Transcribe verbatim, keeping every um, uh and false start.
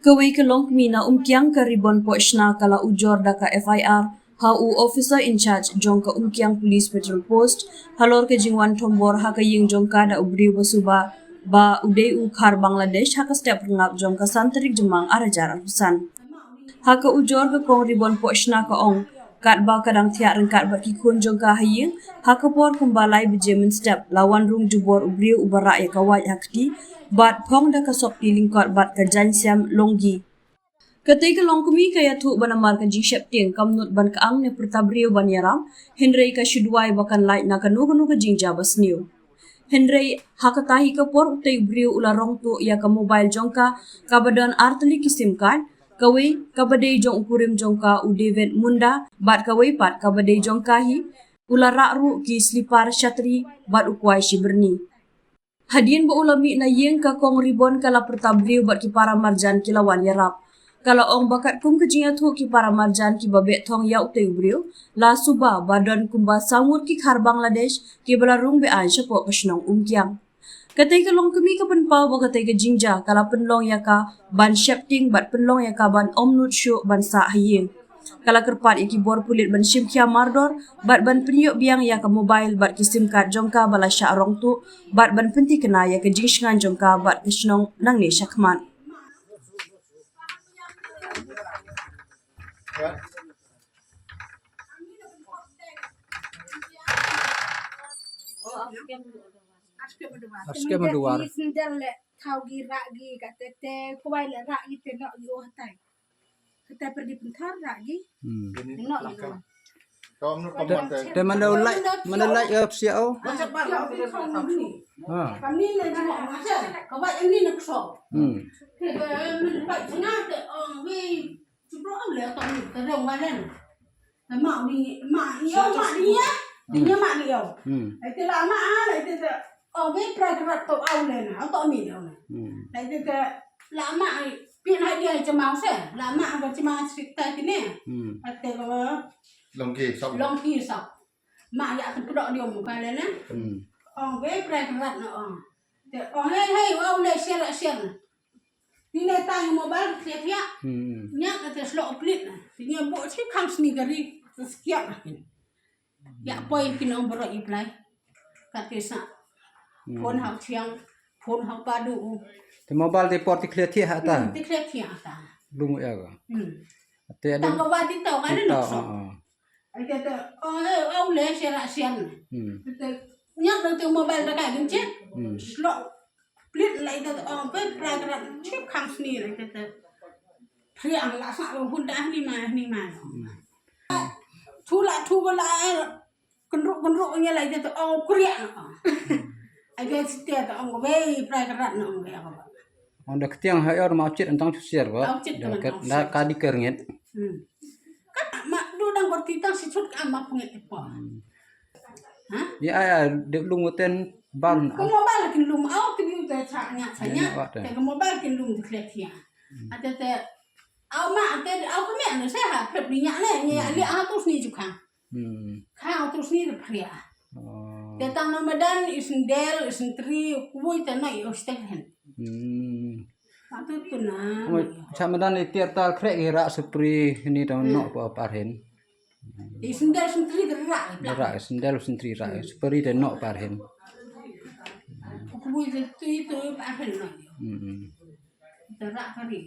Kawei ka longkmie na Umkiang, ka Ribon Pohshna, ka la ujor da ka F I R ha u officer in charge jong ka Umkiang Police Patrol Post halor ka jingwan thombor ha ka ïing jong ka da u briew ba suba ba u dei u khar Bangladesh ha ka step rngap jong ka san tarik Jymmang ar hajar arphew san. Ha ka ujor, ka kong Ribon Pohshna ka ong katba ka dang thiah ryngkat bad ki khun jong ka ha ïing, ha ka por kumba lai baje mynstep, la wan rung jubor u briew uba rah ïa ka wait ha kti bad phong da ka sopti lyngkot bad ka jaiñsem longgi. Katei ka longkmie ka ïathuh ba namar ka jingsheptieng kam nud ban kyang ne pyrta briew ban ïaram, hynrei ka shu duwai ba kan lait na kano kano ka jingjia ba sniew. Hynrei ha kata hi ka por, utei u briew u la rong tuh ïa ka mobile jong ka, kaba don ar tylli ki sim card, kawei kaba dei jong u kurim jong ka, u David Munda, bad kawei pat kaba dei jong ka hi. U la rah ruh ki slipar shatri bad u kwai shi byrni. Hadien ba u la mih na ïing, ka kong Ribon ka la pyrta briew bad ki para marjan ki la wan ïarap. Ka la ong ba katkum ka jingïathuh ki para marjan kiba beh thong ïa utei u briew, la suba ba don kumba saw ngut ki khar Bangladesh kiba la rung be-aiñ shapoh ka shnong Umkiang. Katei ka longkmie ka pynpaw ba katei ka jingjia ka la pynlong ïa ka ban sheptieng bad pynlong ïa ka ban ym nud shuh ban sah ha ïing. Ka la kyrpad ïa ki bor pulit ban shim khia mardor bad ban pynïoh biang ïa ka mobile bad ki sim card jong ka ba la shah rong tuh, bad ban pynthikna ïa ka jingshngaiñ jong ka bad ka shnong nangne shakhmat. Ar skhem haduar. Ki sendal le thaw gi rah gi, ka te te kwai le rah gi te noh gi, oh, tai. Ka te pergi pynthar rah gi. Hmm. Te, te manda u lai, manda lai, eh, psiah, oh. Ha. Kami le jingok masa, ka wai ini nak so. Hmm. Te, eh, men wai tengah te, oh, wei, cuba le tong, te dong walen. Te mak ni, mak ni, oh, mak ni ya. Ni ya mak ni ya. Hmm. Ai te la mak, ah, ai te te, oh, wei pra krat to au le na, to mi le na. Hmm. Ai te te, la mak, pi na dia cemau se, la mak ka cemau cerita kini. Hmm. Ai te ko, long ki sok. Long ki sok. Mak ïa ka pdok dia muka le na. Hmm. Ong wei pra krat na ong. Te ong hei hei, ong le share share. Ni ne tang mobile klet ya. Hmm. Nya ka te slok klet na. Ni bu chi khang sni gari. Sekiat na. Ïa poi ki nong bro i plai. Ka te sa. Hmm. Phone hau chiang, phone hau padu. Te mobile te por te klet ya ha ta. Hmm, te klet ya ha ta. Lung ya ka. Hmm. Te ada. Tang ka wa ti tau ka ne nok sok. Ai te te, oh, eh, oh, le share share. Hmm. Te, nyak te mobile da ka gin che. Hmm. Slok. Plit lai te, oh, pe pra pra chip khang sni lai te te. Phria la sa lo hun da ni ma, ni ma. Hmm. Thu la thu la, eh, kendruk kendruk nya lai te te, oh, kuria na. Ai te te, oh, wei pra pra na, oh, wei apa. Ong da ktiang ha yor ma chit antang chu siar ba. Ong chit da ka, da ka di ker ngit. Hmm. Ka ma du dang kor ti tang si chut ka ma pungit ti po. Hmm. Ha? Ya, ya, de lung ten ban. Ka mobile kin lum au ti biu te cha nya cha nya. Te ka mobile kin lum ti klet ya. Hmm. Ate te au ma te au ka me ne se ha prep ni nya ne ni ali au tu sni ju khang. Hmm. Khang tu sni de phria. Oh. Te tang na madan i sendel, i sentri, kuwi te na i ostek hen. Hmm. Atu tu na. Cha madan i tiar tal krek i rak supri ni tang nok pa par hen. I sendel sentri de rak. Rak sendel sentri rak supri de nok par hen. Kuwi de tu i tu par hen na. Hmm. De rak kari.